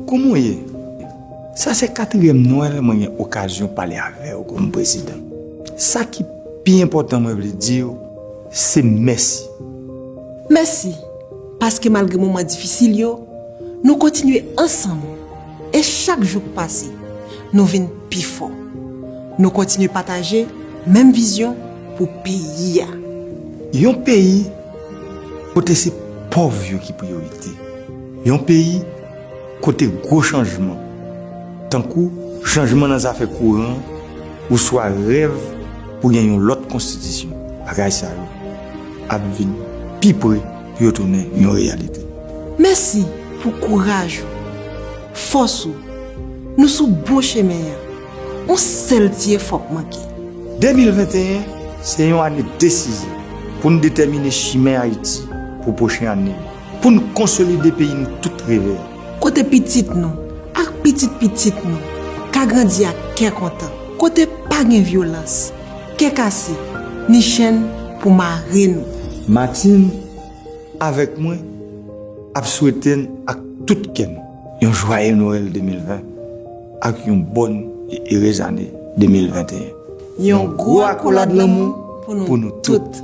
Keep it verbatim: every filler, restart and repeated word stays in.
Kòman w ye? Sa se katriyèm Nwèl mwen gen okazyon pale avè w kòm prezidan. Sa ki pi enpòtan mwen vle di w, se mèsi. Mèsi, paske malgre moman difisil yo, nou kontinye ansanm. E chak jou k pase, nou vin pi fò. Nou kontinye pataje menm vizyon pou peyi a. Yon peyi kote se pòv yo ki priyorite. Yon peyi kote gwo chanjman, tankou chanjman nan zafè kouran oswa rèv pou gen yon lòt konstitisyon, bagay sa yo ap vin pi pre pou yo tounen yon reyalite. Mèsi pou kouraj ou, fòs ou. Nou sou bon chemen an. Yon sèl ti efò k manke. De mil venteyen se yon ane desizyon pou n detèmine chimen Ayiti pou pwochen ane yo, pou n konsolide peyi n tout reve a. Kote pitit nou ak pitit pitit nou ka grandi ak kè kontan, kote pa gen vyolans, kè kase, ni chenn pou mare nou. Matin avèk mwen ap swete n ak tout kè n yon jwaye Nwèl de mil ven ak yon bòn e erez ane de mil venteyen. Yon gwo akolad lanmou pou nou tout.